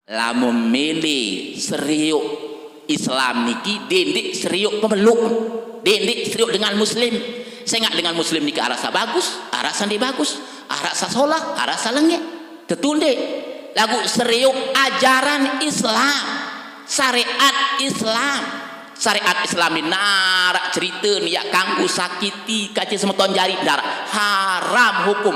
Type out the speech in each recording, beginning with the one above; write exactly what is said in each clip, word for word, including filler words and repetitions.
Lamun mele seriuk Islam niki, dendeq seriuk pemeluk, dendeq seriuk dengan muslim. Sengaq dengan muslim niki araq saq bagus, araq saq ndeq bagus, araq saq solah, araq saq lengeq. Tetu ndeq? Laguq seriuk ajaran Islam, syariat Islam. Syariat Islam ni naraq cerite ni yaq kanggo sakiti kace semeton jari, ndaraq. Haram hukum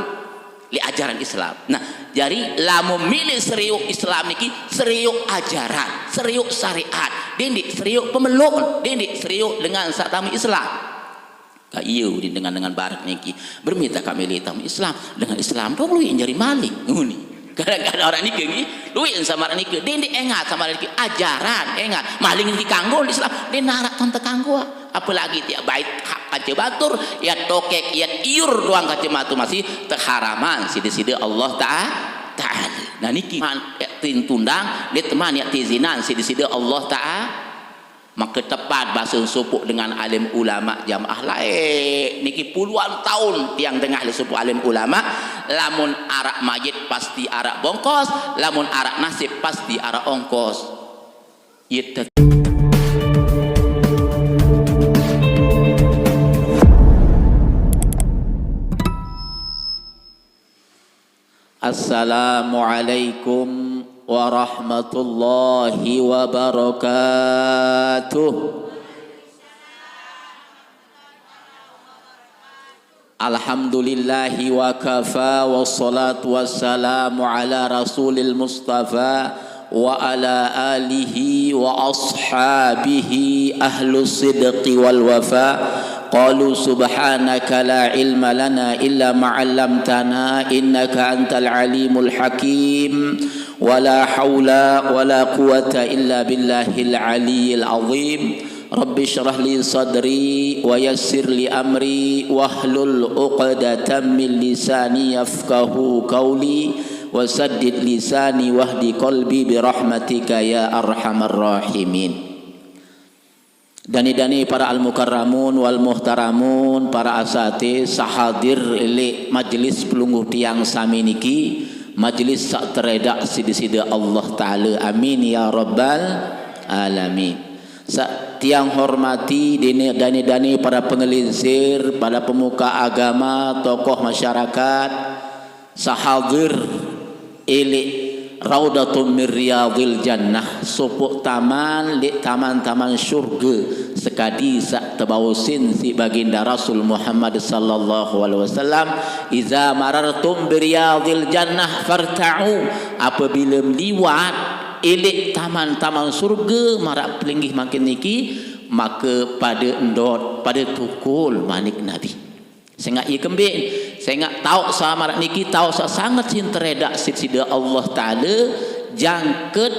leq ajaran Islam. Nah, jari lamun mele seriuk Islam niki, seriuk ajaran, seriuk syariat, dendeq seriuk pemeluk, dendeq seriuk dengan saq tame Islam. Kaq ie udin dengan-dengan barat niki, berembe taq mele tame Islam, dengan Islam doang lueq jari maling. Nguni. Kadang-kadang orang nike nggih, lueq sama orang nike, dendeq engat sama orang nike, ajaran engat, maling niki kanggo Islam, ndeq naraq ton tekanggo. Apalagi tiap bait hak kace batur, yaq tokek, yaq iur doang kace matu masih teharaman siq Deside Allah Ta'a-, Ta'ala. Nah, niki man-, yaq tintundang, ndeq teman yaq tizinan siq Deside Allah Ta'a-, make tepat base sopoq dengan alim ulama jamaah laeq. Niki puluhan taun tiang dengah leq sopoq alim ulama, lamun araq mayit pasti araq bongkos, lamun araq nasib pasti araq ongkos. Ye te- Assalamualaikum warahmatullahi wabarakatuh. Alhamdulillahi wa kafa, wassalatu wassalamu ala rasulil mustafa, wa ala alihi wa ashabihi ahlus sidqi wal wafa. Qalu subhanaka la ilma lana illa ma 'allamtana innaka antal alimul hakim. Wa la haula wa la quwwata illa billahil aliyyil azim. Rabbi shrah li sadri wa yassir li amri wahlul uqdatam min lisani yafqahu qawli wa saddid lisani wahdi qalbi bi rahmatika ya arhamar rahimin. Dane-dane para al-mukarramun wal muhtaramun, para asatiz, saq hadir leq majelis pelungguh tiang sami niki, majelis saq teredaq siq Deside Allah Taala. Amin ya rabbal alamin. Saq tiang hormati dene-, dane-dane para pengelinsir, para pemuka agama, tokoh masyarakat, saq hadir leq Raudhatum min Riyadhil Jannah, sopoq taman leq taman-taman surge, sekadi saq tebaosin siq Baginda Rasul Muhammad sallallahu alaihi wasallam, "Iza marartum bi Riyadhil Jannah farta'u." Apabile liwat leq taman-taman surge maraq pelinggih mangkin niki, make pade ndot, pade tukul, manik Nabi. Sengaq ie kembeq, sengaq taoq saq maraq niki taoq saq sanget sin teredaq siq Deside Allah Taala, jangkit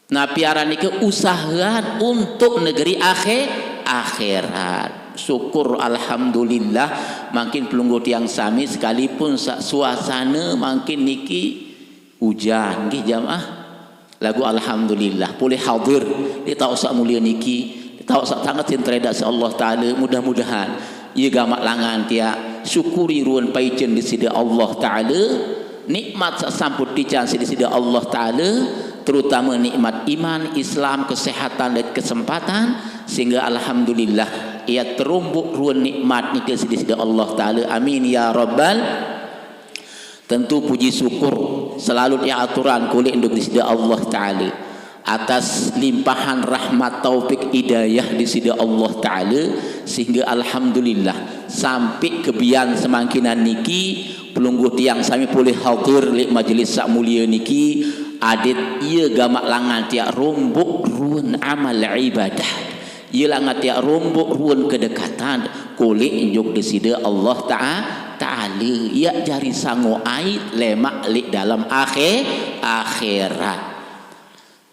napi aran nike usahean untuk negeri akhe-, akhirat. Syukur, alhamdulillah, mangkin pelungguh tiang sami sekalipun saq suasane mangkin niki ujan, nggih, jamaah. Laguq alhamdulillah, poleh hadir leq taoq saq mulie niki, leq taoq saq sanget sin teredaq siq Allah Taala. Mudah-mudahan ie gamaq langan tiaq syukuri ruen paicen Deside Allah Taala, nikmat saq sampun tican siq Deside Allah Taala, terutame nikmat iman, Islam, kesehatan, dait kesempatan, sehingge alhamdulillah, ie teromboq ruen nikmat nike siq Deside Allah Taala. Amin ya rabbal Tentu puji syukur selalu tiang aturang koleq ojok Deside Allah Taala atas limpahan rahmat taufik hidayah Deside Allah Taala, sehingge alhamdulillah sampe kebian semangkinan niki, pelungguh tiang sami poleh hadir leq majelis saq mulie niki, adeq ie gamaq langan tiaq romboq ruen amal ibadah. Ie langan tiaq romboq ruen kedekatan koleq ojok Deside Allah Ta'a-, Taala. Ie jari sango aiq lemaq leq dalem akhir-, akhirat.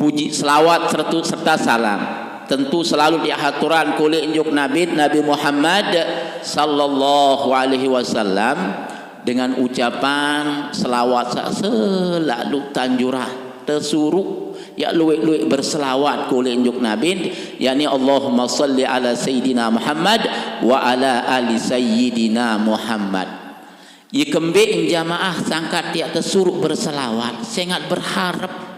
Puji selawat sertu-, serta salam tentu selalu tiang aturang koleq ojok Nabi, Nabi Muhammad sallallahu alaihi wasallam. Dengan ucapan selawat saq selalu tanjurang, tesuruq, yaq lueq-lueq berselawat koleq ojok Nabi, yakni Allahumma shalli ala Sayyidina Muhammad wa ala ali Sayyidina Muhammad. Ie kembeq jamaah sangkat tiaq tesuruq berselawat, sengaq berharep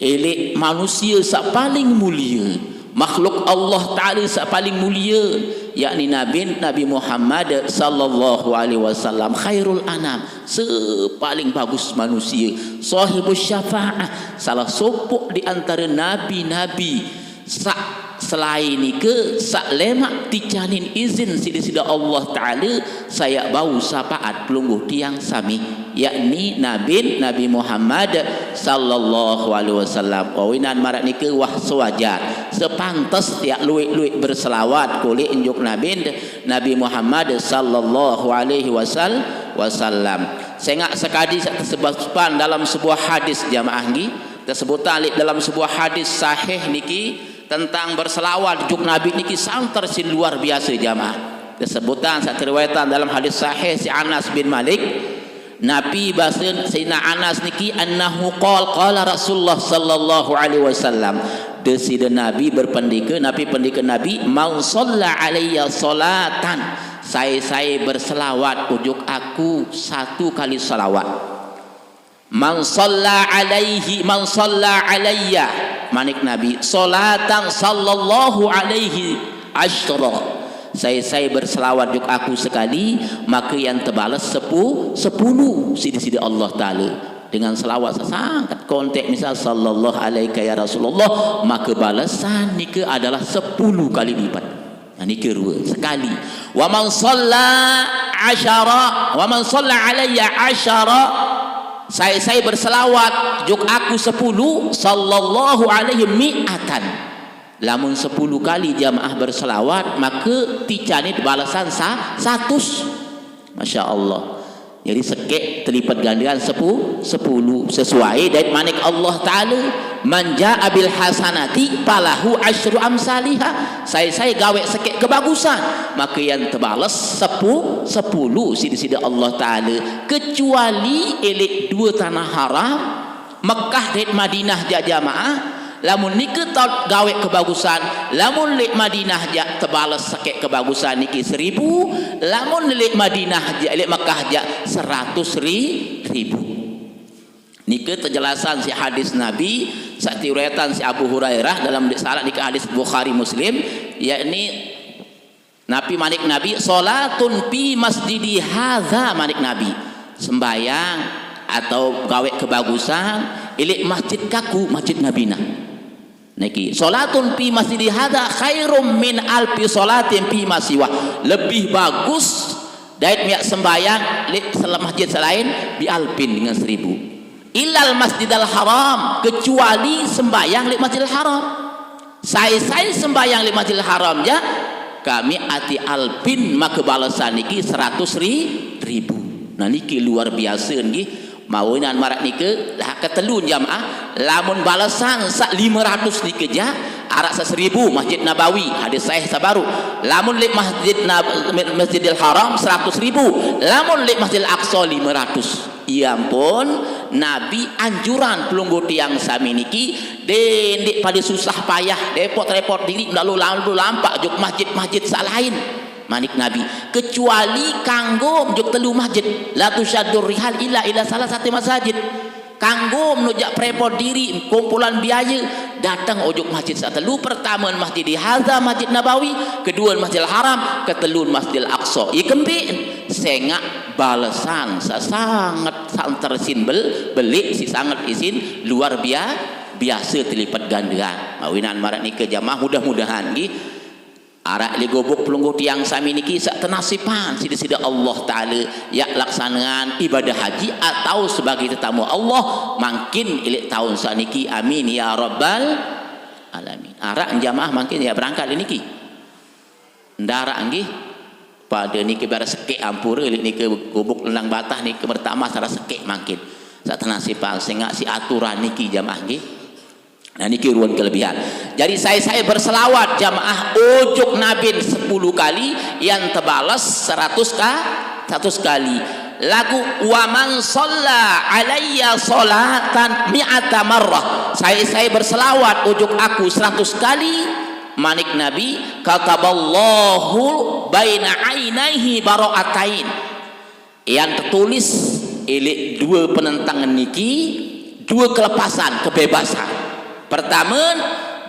Elek manusia saq paling mulia, makhluk Allah Taala saq paling mulia, yakni Nabi, Nabi Muhammad sallallahu alaihi wasallam, khairul anam, sepaling bagus manusia, sahibus syafaah, salah sopoq di antara nabi-nabi saq selae nike, saq lemaq ticanin izin siq Deside Allah Taala, sai bau syafaat pelungguh tiang sami, yakni Nabi, Nabi Muhammad sallallahu alaihi wasallam. Awinan maraq nike wah sewajar, sepantes tiaq lueq-lueq berselawat koleq njuk Nabi, Nabi Muhammad sallallahu alaihi wasal-, wasallam. Sengaq sekadi saq tesebutan dalam sebuah hadis, jamaah nggih, tesebutan leq dalam sebuah hadis sahih niki, tentang berselawat juk Nabi niki santer sin luar biase, jamaah. Tesebutan saq teriwayatan dalam hadis sahih siq Anas bin Malik, napi base Sayyidina Anas niki, annahu qol, qala Rasulullah sallallahu alaihi wasallam, Deside Nabi berpendike, napi pendike Nabi, "Man shalla alayya sholatan," sai-sai berselawat ujuk aku satu kali selawat. "Man shalla alaihi, man shalla alayya," manik Nabi, "sholatan sallallahu alaihi asyra." Sai-sai berselawat juk aku sekali, maka yan tebales sepu-, sepulu siq Deside Allah Taala. Dengan selawat saq sanget konteq, misal, "Sallallahu alaika ya Rasulullah," maka balesan nike adalah sepulu kali lipat. Nah, nike rue, sekali. "Wa man shalla asyara, wa man shalla alayya asyara," sai-sai berselawat juk aku sepulu, "sallallahu alaihi mi'atan." Lamun sepulu kali jamaah berselawat, maka ticanin balesan sa-, satus. Masya Allah. Jadi sekeq telipat gandean sepu-, sepulu, sesuai dait manik Allah Taala, "Man jaa bil hasanati falahu asyru amsaliha." Sai-sai gaweq sekeq kebagusan, maka yan tebales sepu-, sepulu siq Deside Allah Taala, kecuali eleq due tanah haram, Mekah dait Madinah jaq, jamaah, lamun nike tao gaweq kebagusan, lamun leq Madinah jaq tebales sekeq kebagusan niki seribu, lamun leq Madinah jaq, leq Mekah jaq seratus ri-, ribu. Nike tejelasan siq hadis Nabi saq tiriwayatan siq Abu Hurairah dalam, saq araq nike hadis Bukhari Muslim, yakni napi manik Nabi, "Sholatun fi masjidi hadza," manik Nabi, "sembahyang atau gaweq kebagusan leq masjid kaku, masjid Nabi nah." Niki, "Sholatun fi masjidi hadza khairum min alfi sholatin fi ma siwa." Lebih bagus dait miaq sembahyang leq sel-, masjid selaen, bi alfin, dengan seribu. "Illal Masjidal Haram," kecuali sembahyang leq Masjidil Haram. Sai-sai sembahyang leq Masjidil Haram jaq, "kami'ati alfin," maka balesan niki seratus ri-, ribu. Nah, niki luar biase nggih. Mawinan maraq nike, lah, ketelun jamaah, lamun balesan saq lime ratus nike jaq, araq saq seribu Masjid Nabawi, hadis sahih saq baruq. Lamun leq Masjid Nab-, Masjidil Haram seratus ribu, lamun leq Masjidil Aqsa lime ratus. Ie ampun, Nabi anjuran pelungguh tiang sami niki, de ndeq pade susah payah, repot-repot diriq lalo, lalo lampaq juk masjid-masjid saq lain. Manik Nabi, "Kecuali kanggo juk telu masjid, la tusyaddur rihal illa ila salasati masajid." Kanggo meno jaq perepot diriq, kumpulan biaye, dateng ojok masjid saq telu, pertame Masjid Hadza, Masjid Nabawi, kedue Masjidil Haram, ketelun Masjidil Aqsa. Ie kembeq? Sengaq balesan saq sanget santer sin bel-, beleq siq sanget isin luar bia-, biase telipet gandean. Mawinan maraq nike jamaah, mudah-mudahan nggih araq leq gubuk pelungguh tiang sami niki saq tenasipan siq Deside Allah Taala, yaq laksanean ibadah haji atau sebagai tetamu Allah mangkin leq taun saq niki. Amin ya rabbal alamin. Araq jamaah mangkin yaq berangkat leq niki? Ndaraq nggih. Pade niki bare sekeq ampure leq niki gubuk Lendang Batah niki pertama sara sekeq mangkin. Saq tenasipan sengaq siq aturan niki jamaah nggih. Nah, niki ruen kelebihan. Jadi, sai-sai berselawat jamaah ojok Nabin sepulu kali, yan tebales seratus ka-, seratus kali. Laguq, "Wa man shalla alayya sholatan mi'ata marrah." Sai-sai berselawat ojok aku seratus kali, manik Nabi, "Kataballahu baina ainaihi bara'atain." Yan tetulis leq due penentangen niki, due kelepasan, kebebasan. Pertama,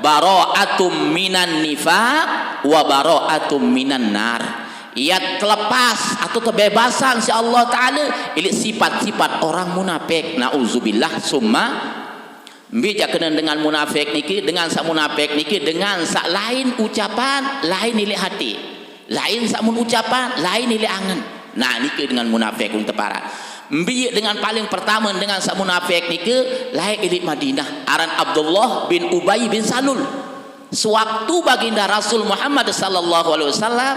bara'atum minan nifaq wa bara'atum minan nar. Ia terlepas atau terbebasan si Allah Ta'ala ilik sifat-sifat orang munafik. Nauzubillah summa. Mbe ja kena dengan munafik niki, dengan saq munafik niki, dengan saq lain ucapan, lain ilik hati. Lain saq mun ucapan, lain ilik angen. Nah, niki dengan munafik ulun teparan. Mbe dengan paling pertama dengan saq munafik niki, lain ilik Madinah. Aran Abdullah bin Ubay bin Salul. Sewaktu Baginda Rasul Muhammad sallallahu alaihi wasallam,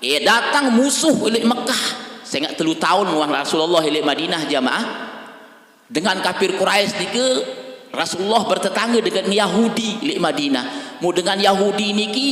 eh, datang musuh ilik Mekah. Sengaq telu taun muah Rasulullah ilik Madinah, jamaah. Dengan kafir Quraisy nike, Rasulullah bertetangga dengan Yahudi leq Madinah. Mu dengan Yahudi niki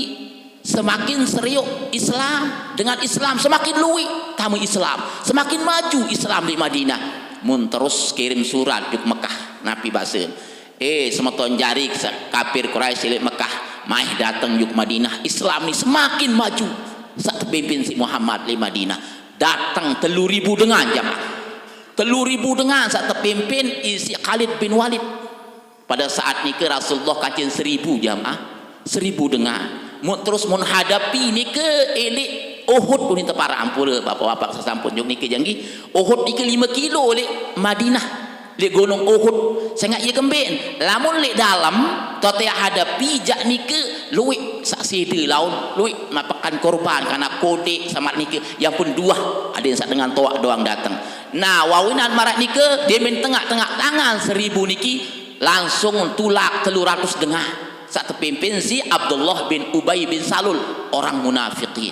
semakin seriuk Islam, dengan Islam semakin lueq tame Islam, semakin maju Islam leq Madinah. Mun terus kirim surat juk Mekah, napi basen, "Eh, semeton jari se-, kafir Quraisy leq Mekah, maeh dateng juk Madinah, Islam ni semakin maju." Saq tepimpin siq Muhammad leq Madinah. Dateng telu ribu dengan, jamaah. Telu ribu dengan saq tepimpin isiq Khalid bin Walid. Pada saat nike Rasulullah kancen seribu, jamaah. Seribu dengan. Mun terus mun hadapi nike ilik Uhud unin teparan, ampure bapak-bapak sesampun juk nike janggi. Uhud nike lime kilo leq Madinah. Leq gunung Uhud. Sengaq ie kembeqn. Lamun leq dalem, tote hadapi jaq nike lueq saq side laun, lueq mapekan korban, kanak kodeq, samaq nike. Yang pun duah, adeqn saq dengan toaq doang dateng. Nah, wawinan maraq nike, demen tengaq-tengaq tangan seribu niki, langsung tulak telu ratus dengan. Saq tepimpin siq Abdullah bin Ubay bin Salul, orang munafikin.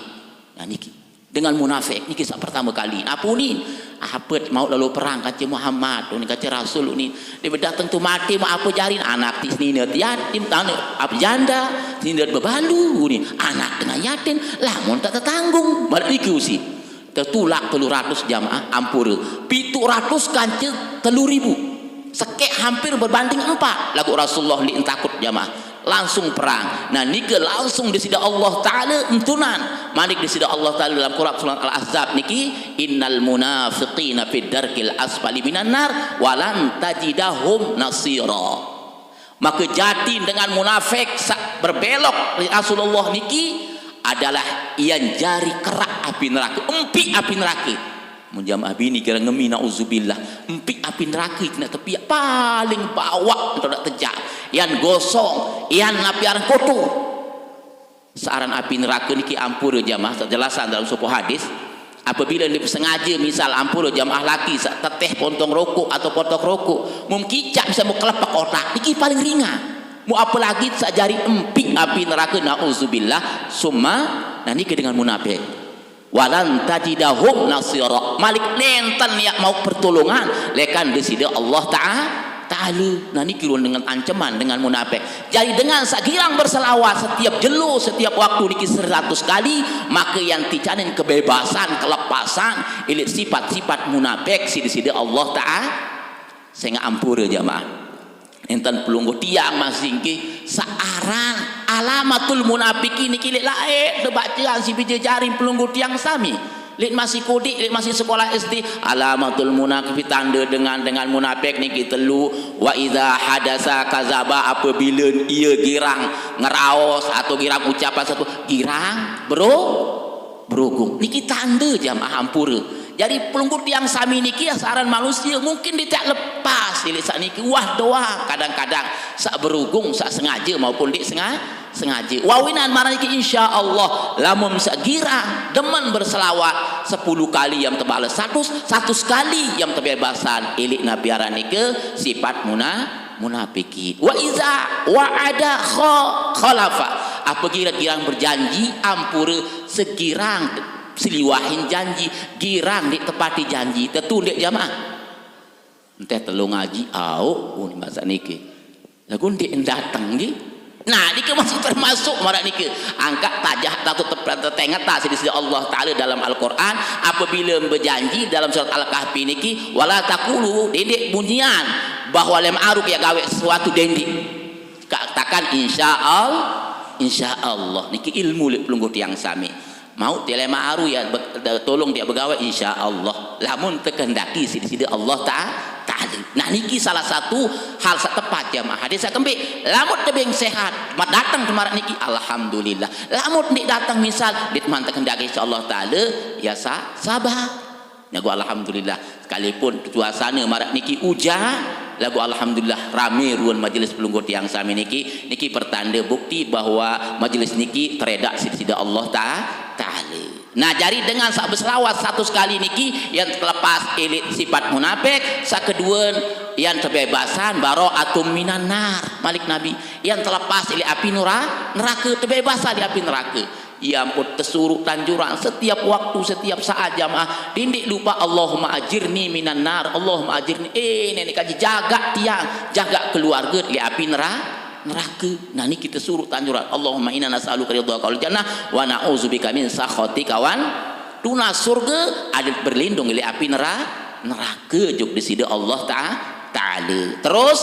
Nah, niki. Dengan munafik niki saq pertame kali. Ape unin? Ape mauq lalo perang kance Muhammad, unin kance Rasul unin. Dia bedateng tu mate, mau ape jarin? Anak ti senine yatim, tane ape janda, senine bebalu unin. Anak dengan yatim, lamun tak tetanggung. Maraq niki usi. Tetulak telu ratus jamaah, ampure. Pitu ratus kance telu ribu. Sekeq hampir berbanding empat. Laguq Rasulullah ndeqn takut jamaah. Langsung perang. Nah, nike langsung Deside Allah Ta'ala entunan. Manik Deside Allah Ta'ala dalam Quran surat Al-Ahzab niki, "Innal munafiqina fid darkil asfali minan nar, walan tajidahum nasira." Maka jatin dengan munafik saq berbelok leq Rasulullah niki adalah ian jari kerak api nerake, empiq api nerake. Mun jamaah bini kira ngemi, nauzubillah, empiq api nerake ndeq tepiaq, paling bawaq ndeq tejaq. Ian gosong, ian napi aran kotor. Searan api nerake niki ampure jamaah, saq jelasan dalam sopoq hadis. Apabila ndeq sengaje, misal ampure jamaah laki saq teteh pontong rokok atau potok rokok, mun kicap misal mau kelepek otak, niki paling ringan. Mu apalagi saq jari empiq api nerake, nauzubillah, summa, nah niki dengan munafik. Walan tajidahum nasira. Malik nenten yaq mauq pertolongan lekan Deside Allah Ta'a-, Ta'ala. Nah, niki ruen dengan ancaman dengan munafik. Jadi dengan saq girang berselawat setiap jelo, setiap waktu niki seratus kali, maka ian ticanin kebebasan, kelepasan, ilik sifat-sifat munafik siq Deside Allah Ta'a-, sengaq ampure jamaah. Enten pelungguh tiang masih nggih, searan alamatul munafiqin niki leq laeq tebacean siq bije jarin pelungguh tiang sami. Leq masih kodeq, leq masih sekolah S D, alamatul munafiqin, tande dengan, dengan munafik niki telu, wa iza hadasa kazaba, apabila ie girang ngeraos atau girang ucapan satu, girang bero-, berugung. Niki tande jamaah ampure. Jari pelungguh tiang sami niki searan manusie, mungkin ndeq taq lepas ilik saq niki. Wah doang kadang-kadang saq berugung, saq sengaje maupun ndeq senga-, sengaje. Wawinan maraq niki, insyaallah, lamun saq girang demen berselawat, sepuluh kali iam tebales satus, satus kali iam tebebasan ilik napi aran nike sifat muna-, munafiki. Wa iza wa'ada kha-, khalafa. Apabila girang berjanji, ampure, segirang seliwahin janji, girang ndeq tepati janji, tetu ndeq jamaah. Enteh telu ngaji, auq, uni masa niki. Laguq ndeq dateng nggih. Nah, niki masih termasuk maraq niki. Angkaq tajah tatu tep-, tetengeta siq Deside Allah Taala dalam Al-Quran, apabila bejanji dalam surat Al-Kahfi niki, wala taqulu, dendeq bunyian bahwa lem aru yaq gaweq sesuatu, dendeq. Katakan, "Insya Allah, insya Allah." Niki ilmu leq pelungguh tiang sami. Mauq tiang lem aru yaq be-, tolong tiang begaweq, insya Allah. Lamun tekehendaki siq Deside Allah Ta-, Taala. Nah, niki salah satu hal saq tepat jamaah. Hadis saq kembeq, lamun tebeng sehat, mat dateng temarak niki, alhamdulillah. Lamun ndeq dateng misal, ndeq man tekendake insyaallah taala, ya sa-, sabar. Laguq alhamdulillah, sekalipun suasane maraq niki ujan, laguq alhamdulillah rame ruen majelis pelungguh tiang sami niki, niki pertande bukti bahwa majelis niki teredak siq Side Allah Ta-, Taala. Nah, jari dengan saq beselawat satus kali niki, yang terlepas elit sifat munafik, saq kedue, yang tebebasan bara'atum minan nar, malik Nabi, yang terlepas elit api nura-, nerake, tebebasan elit api nerake. Ie ampun tesuruq tanjuran setiap waktu, setiap saat jamaah. Dindeq lupa, "Allahumma ajirni minan nar, Allahumma ajirni." Eh, neneq kaji, jagaq tiang, jagaq keluarge leq api nera-, nerake. Nah, niki tesuruq tanjuran, "Allahumma inna nas'aluka ridhaka wal jannah wa na'udzubika min sakhatika wan." Tunas surge, adeq berlindung leq api nera-, nerake, jok Deside Allah Ta-, Taala. Terus,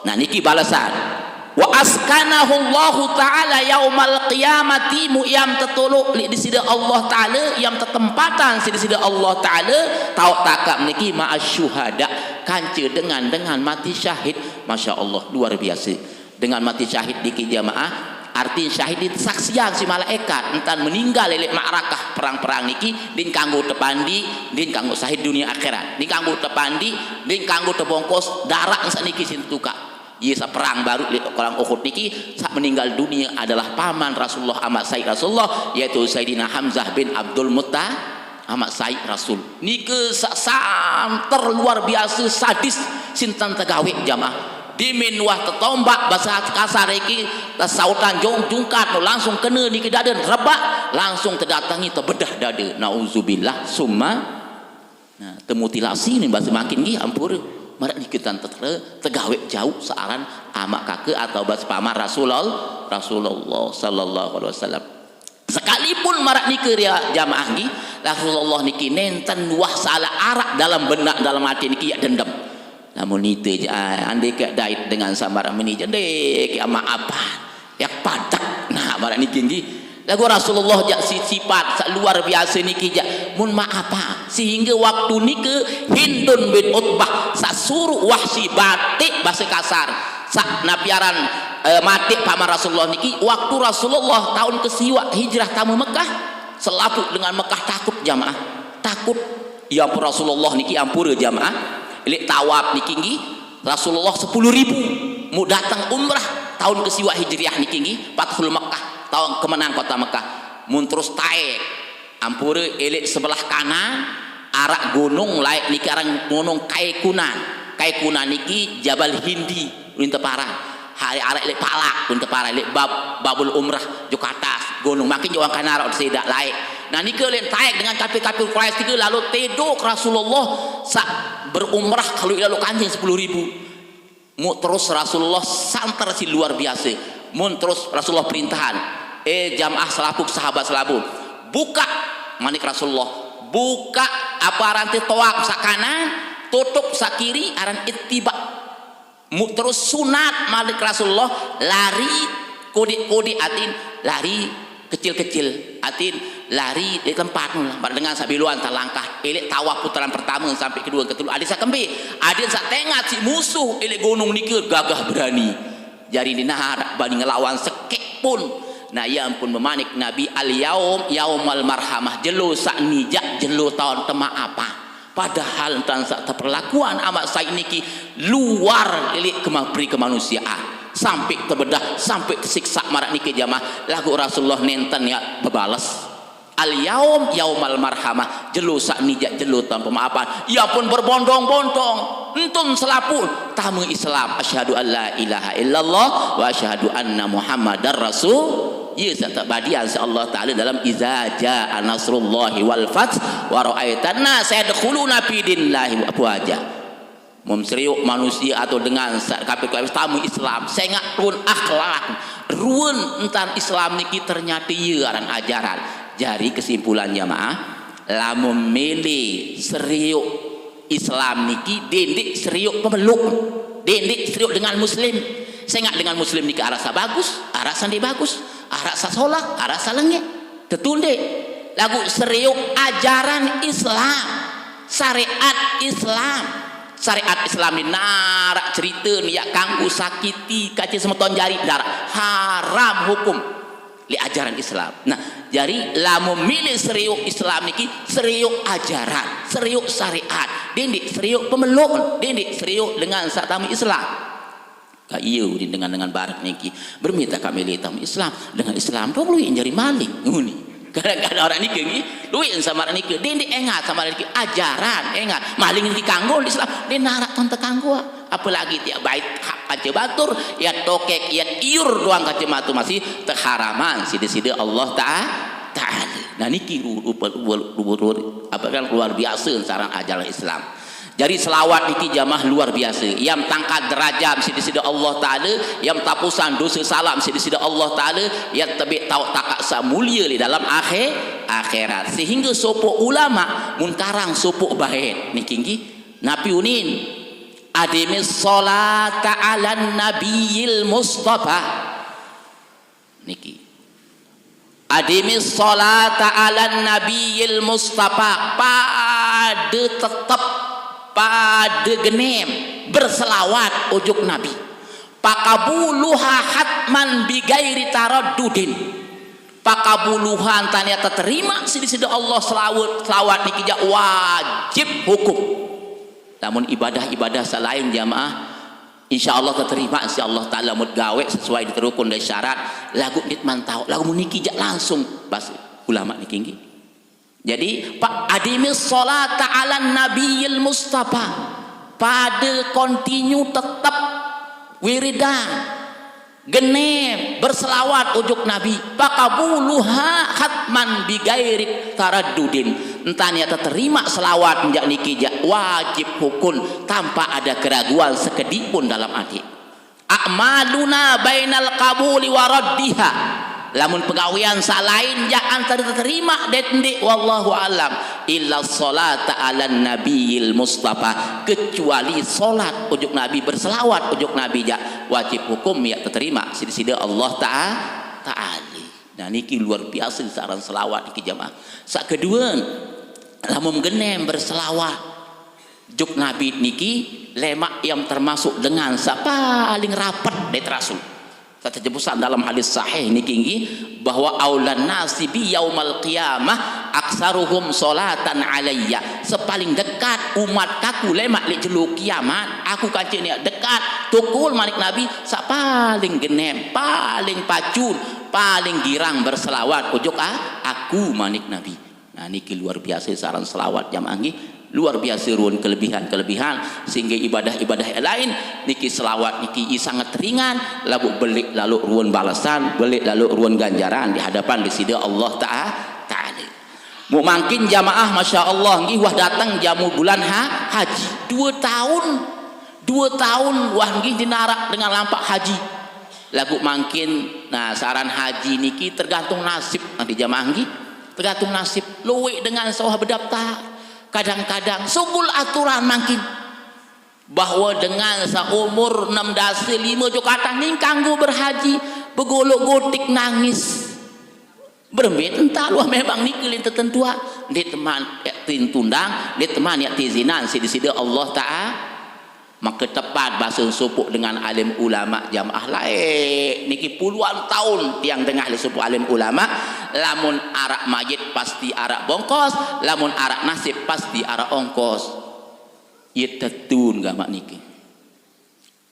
nah, niki balesan. "Wa askanahu Allahu ta'ala yaumal qiyamati", mu iam tetoloq leq Deside Allah Taala, iam tetempatan siq Deside Allah Taala, taoq takaq niki ma'as syuhada, kance dengan, dengan mati syahid. Masya Allah, luar biase. Dengan mati syahid niki jamaah, artin syahid niki saksian siq malaekat, entan meninggal leq ma'rakah, perang-perang niki, ndeqn kanggo tepandiq, ndeqn kanggo syahid dunie akhirat, ndeqn kanggo tepandiq, ndeqn kanggo tebongkos daraq saq niki siq tetukaq. Ie saq perang baruq leq perang Uhud niki, saq meninggal dunie adalah paman Rasulullah, amaq saiq Rasulullah, yaitu Sayyidina Hamzah bin Abdul Mutta-, amaq saiq Rasul. Nike saq santer luar biase sadis sinten tegaweq jamaah. Dimin wah tetombak, base kasar iki, tesautan jong-, jungkat, langsung kene niki dade, rebaq, langsung tedatengi tebedah dade. Nauzubillah, summa Nah, temutilasi ni base mangkin nggih, ampure. Maraq nike tan tetere, tegaweq jauq searan amaq kake atau base paman Rasulul-, Rasulullah sallallahu alaihi wasallam. Sekalipun maraq nike ria jamaah nggih, Rasulullah niki nenten wah sala araq dalem benak, dalem ati niki yaq dendem. Lamun ite je, ah, andeke dait dengan sambarang meni je, ndeq, amaq apan. Yaq padek. Nah, maraq niki nggih. Laguq Rasulullah jaq si-, sipat saq luar biase niki jaq, mun maaf, ah. Sehingge waktu nike Hindun bin Utbah saq suruq Wahsy bateq base kasar. Saq napi aran, eh, mateq paman Rasulullah niki, waktu Rasulullah taun kesiwaq hijrah tame Mekah, selapuq dengan Mekah takut jamaah. Takut. Ya ampun, Rasulullah niki ampure jamaah. Leq tawaf niki nggih, Rasulullah sepuluh ribu. Mu dateng umrah taun kesiwaq Hijriah niki nggih, Fathul Mekah, taun kemenang kota Mekah. Mun terus taek, ampure, eleq sebelah kanan, araq gunung laeq niki aran Gunung Kaikunan. Kaikunan niki Jabal Hindi, ulin teparan. Hari araq leq palaq, ulin teparan leq bab, babul umrah, jok atas gunung. Makin jok wangkaq narok sedaq laeq. Nah, nike leq taek dengan kapir-kapir Quraisy nike, lalo tedok Rasulullah saq berumrah kalo lalo kancing sepuluh ribu. Mu terus Rasulullah santer siq luar biase. Mun terus Rasulullah perintahan, "Eh, jamaah selapuq, sahabat selapuq, bukaq," manik Rasulullah, "bukaq apa aran te toab saq kanan, tutup saq kiri, aran ittiba." Mu terus sunat manik Rasulullah, lari kodeq-kodeq, atin lari kecil-kecil, atin lari di tempat, maraq dengan saq biloan telangkah, eleq tawaf putaran pertame sampe kedue, ketelu, adeq saq kembe, adeq saq tengat siq musuh eleq gunung nike gagah berani. Jari ndeqn araq bani ngelawan sekeq pun. Nah, ie ampun bemanik Nabi, "Al yaum yaumal marhamah," jelo saq nijaq jelo taun temaafan. Padahal entan saq teperlakuan amaq saiq niki luar leq kema-, peri kemanusiaan. Sampe tebedah, sampe tesiksa maraq niki jamaah, laguq Rasulullah nenten yaq bebales. "Al yaum yaumal marhamah," jelo saq nijaq jelo taun pemaafan. Ie ampun berbondong-bondong, entun selapuq tame Islam. "Asyhadu an la ilaha illallah wa asyhadu anna Muhammadar Rasul." Ie saq tebadian siq Allah Taala dalem, "Iza jaa nasrullahi wal fath wa ra'aitan nasa yadkhuluna fi dinillahi afwaja." Mun serioq manusie atau dengan saq kapir-kapir tame Islam, sengaq ruen akhlak, ruen entan Islam niki ternyate ie aran ajaran. Jari kesimpulan jamaah, lamun mele serioq Islam niki, dendeq serioq pemeluk, dendeq serioq dengan muslim. Sengaq dengan muslim niki araq saq bagus, araq saq ndeq bagus, araq saq solah, araq saq lengeq. Tetu ndeq? Laguq serioq ajaran Islam, syariat Islam. Syariat Islam ni narak cerita ni yak kanggo sakiti kaca semeton jari, narak. Haram hukum li ajaran Islam. Nah, jari lamun milih seriuk Islam niki, seriuk ajaran, seriuk syariat, dendik seriuk pemeluk, dendik seriuk dengan sesama Islam. Ka iya udin dengan-dengan barat niki. Bermita kami li tamu Islam, dengan Islam dong lui jari maling. Nguni. Kadang-kadang orang niki ngi, lui sama orang niki. Dendik engat sama orang niki. Ajaran engat. Maling niki kanggo Islam. Dia narak ton tekanggo. Apalagi tiap bait hak kaca batur, ya tokek, ya iur doang kaca matu masih teharaman sida-sida Allah Taala. Nah niki ru-, rupa-, rupa-, rupa-, apa kan, luar biasa saran ajaran Islam. Jadi selawat niki jamaah luar biasa. Yang tangkat derajat sida-sida Allah Taala, yang tapusan dosa salam sida-sida Allah Taala, yang tebik tau takak sa mulia li dalam akhir akhirat. Sehingga sopok ulama mun karang sopok bait niki nggih. Napi unin? Adimis salata ala nabiyil mustafa. Niki. Adimis salata ala nabiyil mustafa. Pada tetep, pada genem berselawat ujuk Nabi. Pakabuluha hatman bigairi taraddudin. Pakabuluha, entah niat terima sida-sida Allah selawat, selawat niki jak wajib hukum. Lamun ibadah-ibadah selain jamaah, insya Allah terima, insya Allah Taala mut gawe sesuai di rukun dan syarat. Lagu nit mantau, lagu muniki jak langsung bas ulama niki nggih. Jadi, Pak, adimis salata ala nabiyil mustafa. Pada continue tetap wiridan. Genem berselawat ujuk Nabi. Pakabuluha hatman bigairi taraddudin. Entah niat terima selawat jak niki jak wajib hukum tanpa ada keraguan sekedik pun dalam hati. A'maluna bainal qabuli wa raddiha. Lamun pegawean salain jak antara terima det ndik, wallahu alam, illa salata ala nabiyil mustafa, kecuali salat ujuk Nabi, berselawat ujuk Nabi jak wajib hukum ya terima sida-sida Allah Taala. Nah niki luar biasa saran selawat niki jamaah. Sak kedua, lamun genem berselawat juk Nabi niki lemak yang termasuk dengan sa paling rapet det Rasul. Kata jebusan dalam hadis sahih niki nggih, bahwa aulan nasi bi yaumal qiyamah aksaruhum salatan alayya. Sepaling dekat umat kaku lemak li jelo kiamat, aku kancik ni dekat tukul manik Nabi, sa paling genem, paling pacun, paling girang berselawat ujuk a-, aku manik Nabi. Nah niki luar biasa saran selawat jamaah nggih. Luar biasa ruan kelebihan-kelebihan sehingga ibadah-ibadah yang lain niki selawat niki i sangat ringan, lalu belik lalu ruan balasan, belik lalu ruan ganjaran di hadapan di sida Allah Taala. Mu mangkin jamaah, masya Allah nggih, wah datang jamu bulan ha-, haji. Dua tahun, dua tahun wah nggih dinarak dengan lampak haji. Lagu mangkin, nah saran haji niki tergantung nasib nanti jamaah nggih. Tergantung nasib. Luwik dengan sawah bedaftar. Kadang-kadang sugul aturan mangkin. Bahwa dengan seumur enam belas lima jok atas ni kanggo berhaji, begolok-gotik nangis. Berembit entah luah memang niki lin tertentua. Di teman yak tindang, di teman yak tizinan sida-sida Allah Taala. Maka tepat bahasa sopok dengan alim ulama jamaah lain. Niki puluhan tahun tiang dengah li sopok alim ulama, lamun arak majit pasti arak bongkos, lamun arak nasib pasti arak ongkos. Ye tetun gamak niki.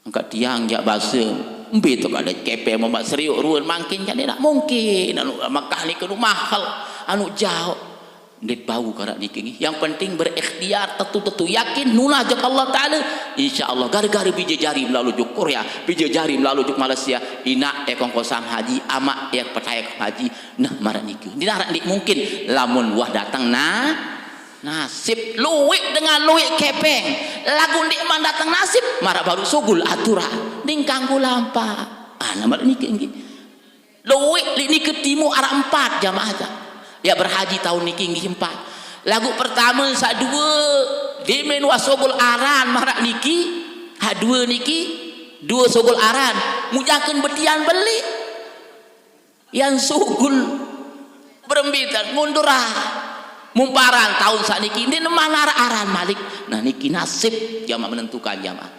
Angkat tiang jak bahasa, embe tu kada kepe mamak seriuk ruan mangkin jadi nak mungkin. Anu Mekah niki nu mahal, anu jauh. Ndet bau karak niki nggih. Yang penting berikhtiar, tetu-tetu yakin, nunah jak Allah Taala. Insya Allah, gara-gara bija jari melalu juk Korea, bija jari melalu juk Malaysia, inak ekong kosam haji, amak ek petai haji. Nah, marak niki. Dinarak ndik mungkin. Lamun wah datang na, nasib luwik dengan luwik kepeng. Lagu ndik man datang nasib, marak baru sugul aturan. Ding kanggo lampak. Ah, nah, marak niki nggih. Luwik li niki timu arak empat jamaah aja. Ya berhaji tahun niki nggih empat. Lagu pertama sa dua, dimen wah sogol aran marak niki, ha dua niki, dua sogol aran, mujaken betian beli. Yang sogol berembitan mundur ah. Mumparan taun sakniki ndeqne mala araq aran malik. Nah, niki nasib jamaah menentukan jamaah.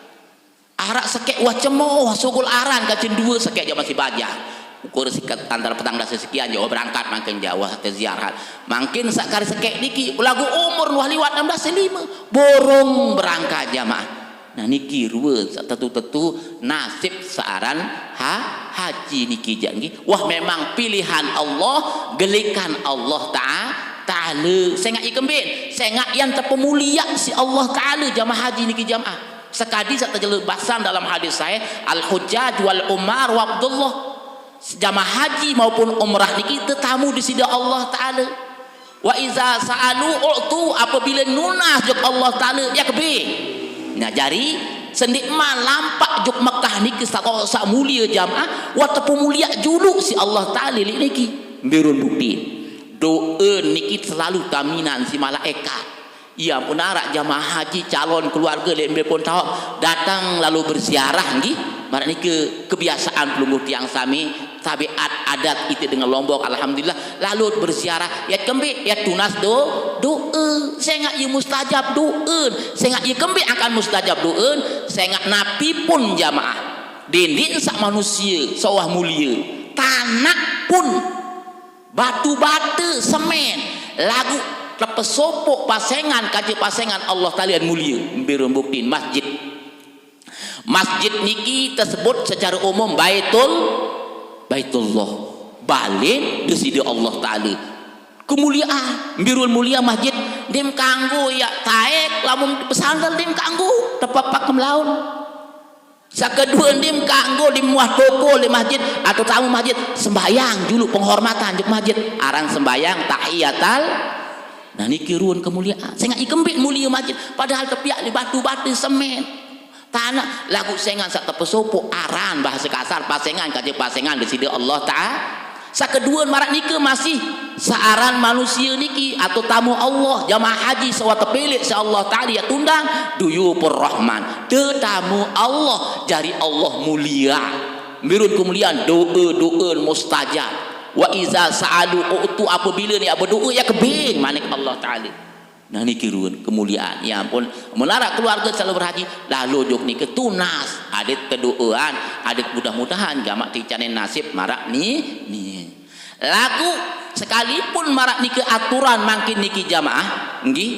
Araq sekeq wah cemoh, wah sugul aran kance due sekeq jamaah sibajang. Ukur siket antare petang dase sekian jaq wah berangkat mangkin jaq wah teziarah. Mangkin saq kari sekeq niki laguq umur wah liwat enam belas lime, burung berangkat jamaah. Nah, niki rue saq tetu-tetu nasib saq aran ha-, haji niki jaq nggih. Wah, memang pilihan Allah, gelikan Allah ta'a-, Ta'ala. Sengaq ie kembeq, sengaq yan tepemuliaq siq Allah Ta'ala jamaah haji niki jamaah. Sekadi saq tejelo basen dalam hadis sahih, "Al-hujjaj wal umar wa Abdullah." Jamaah haji maupun umrah niki tetamu Deside Allah Ta'ala. "Wa iza sa'alu u'tu," apabile nunas jok Allah Ta'ala, ie kebe. Nah, jari, sendeqman lampaq jok Mekah niki saq, saq mulie jamaah, wah tepemuliaq juluq siq Allah Ta'ala leq niki. Mbirun bukti. Do'e niki selalu taminan siq malaekat. Ie ampun araq jamaah haji calon keluarge leq mbe pun taoq dateng lalo berziarah nggih. Maraq nike kebiasaan pelungguh tiang sami, tabiat adat ite dengan Lombok, alhamdulillah, lalo berziarah. Yat kembeq, yat tunas do-, do'e. Sengaq ie mustajab do'en. Sengaq ie kembeq akan mustajab do'en, sengaq napi pun jamaah. Dindin saq manusie, saq wah mulie. Tanaq pun. Batu bate, semen, laguq tepesopoq pasengan kance pasengan Allah Ta'ala mulie, mbirun buktin masjid. Masjid niki tesebut secare umum Baitul, Baitullah, balen Deside Allah Ta'ala. Kemuliaan, mbirun mulie masjid, ndeqm kanggo yaq taek, lamun besandal ndeqm kanggo, tepapak kemlaun. Saq kedue, ndeqm kanggo leq muah toko leq masjid atau tame masjid, sembahyang juluq penghormatan jok masjid. Aran sembahyang tahiyatal. Nah, niki ruen kemuliaan. Sengaq ie kembeq mulie masjid, padahal tepiaq leq batu bate, semen, tanaq, laguq sengan saq tepesopoq aran, bahase kasar, pasengan kance pasengan Deside Allah Ta'ala. Saq kedue maraq nike masih saq aran manusie niki atau tamu Allah, jamaah haji saq wah tepeleq siq Allah Ta'ala yaq tundang, duyufur rahman, tetamu Allah, jari Allah mulia. Mbirun kemuliaan, do'e-do'en mustajab. Wa iza sa'alu u'tu, apabile ne yaq bedo'e, yaq kebeng, manik Allah Ta'ala. Nah, niki ruen kemuliaan. Ya ampun, mun araq keluarge saq lalo berhaji, lalo jok nike tunas. Adeqt kedo'ean, adeqt mudah-mudahan jamaq teicanin nasib maraq ni, ni. Laguq sekalipun maraq nike aturan mangkin niki jamaah, nggih,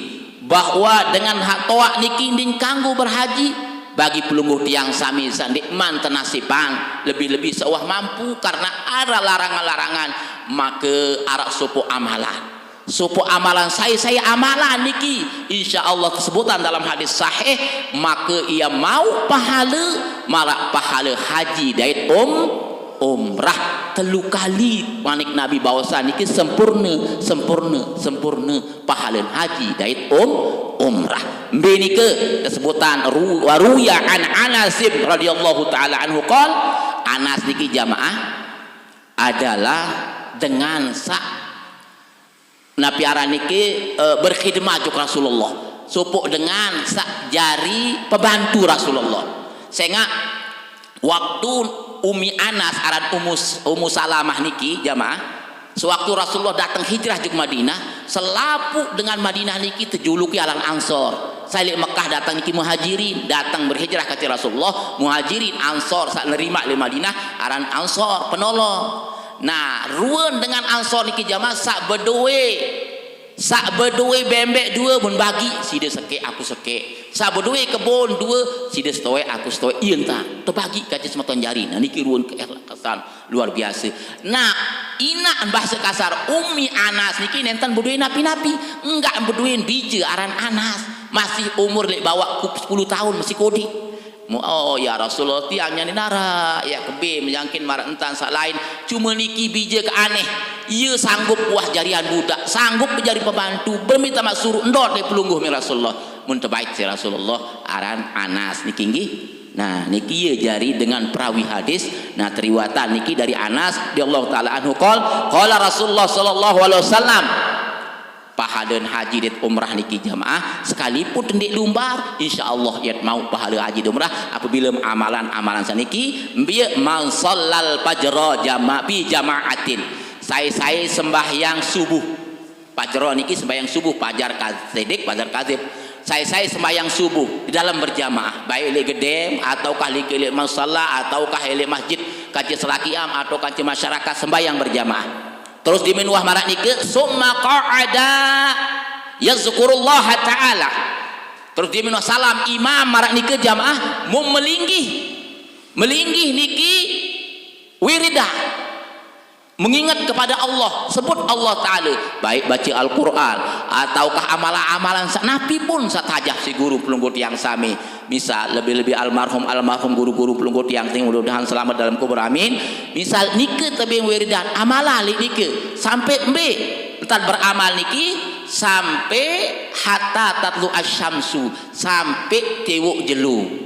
bahwa dengan hak toaq niki ndeqn kanggo berhaji, bagi pelungguh tiang sami saq ndeqman tenasiban, lebih-lebih saq wah mampu karena araq larangan-larangan, make araq sopoq amalan. Sopoq amalan, sai-sai amalan niki, insya Allah tesebutan dalam hadis sahih, make ie mauq pahale maraq pahale haji dait um-, umrah telu kali. Manik Nabi bahwasane niki sempurne, sempurne, sempurne pahalen haji dait um-, umrah. Mbe nike tesebutan ru-, wa ruwiya an Anasim radhiyallahu ta'ala anhu qol, Anas niki jamaah adalah dengan saq Napi aran niki, eh, berkhidmah jok Rasulullah. Sopoq dengan saq jari pebantu Rasulullah. Sengaq waktu Ummi Anas aran Ummu, Ummu Salamah niki, jamaah, sewaktu Rasulullah dateng hijrah jok Madinah, selapuq dengan Madinah niki tejuluki aran Ansor. Sai leq Mekah dateng niki Muhajirin, dateng berhijrah kance Rasulullah, Muhajirin, Ansor saq nerimaq leq Madinah aran Ansor, penolong. Nah, ruen dengan Ansor niki jamaah saq bedoe, saq bedoe bembeq due, mun bagi, side sekeq, aku sekeq. Saq bedoe kebon due, side setoeq, aku setoeq. Ie entan tebagi kance semeton jari. Nah, niki ruen keikhlasan luar biase. Nah, inaq bahase kasar, Ummi Anas niki nenten bedoe napi-napi. Enggak bedoe bije aran Anas. Masih umur leq bawaq ku-, sepuluh taun, masih kodeq. Mu-, "Oh, ya Rasulullah, tiang nyanin araq, yaq kebe menyangkin maraq entan saq lain. Cume niki bije ke aneh. Ie sanggup wah jarian budak, sanggup jari pembantu, berminta maq suruq ndot leq pelungguh me Rasulullah." Mun tebait siq Rasulullah, aran Anas niki nggih. Nah, niki ie jari dengan perawi hadis. Nah, teriwayatan niki dari Anas radhiyallahu ta'ala anhu qol, qala Rasulullah sallallahu alaihi wasallam, Pahalen haji dait umrah niki jamaah, sekalipun ndeq lumbar, insyaallah yat mauq pahale haji dait umrah apabile amalan-amalan saniki, mbe, man shallal fajra jama-, fi jama'atin. Sai-sai sembahyang subuh, Ajro niki sembahyang subuh, pajar ka-, sedik, pajar kazib. Sae-sae sembahyang subuh di dalam berjamaah, baik leq gedem, ataukah leq, leq musala, ataukah leq masjid, kance selakian, atau kance masyarakat sembahyang berjamaah. Terus dimin wah maraq nike, summa qa'ada yazkurullaha ta'ala. Terus dimin wah salam, imam maraq nike jamaah mun melinggih. Melinggih niki wirida. Mengingat kepada Allah, sebut Allah Ta'ala, baik bace Al-Qur'an, ataukah amalan-amalan saq napi pun saq tajah siq guru pelungguh tiang sami. Misal, lebih-lebih almarhum, almarhum guru-guru pelungguh tiang sami, mudah-mudahan selamet dalem kubur, amin. Misal, nike tebeng wiridan, amalah leq nike, sampe mbe? Entan beramal niki, sampe hatta tatlu asyamsu, sampe tiwoq jelo.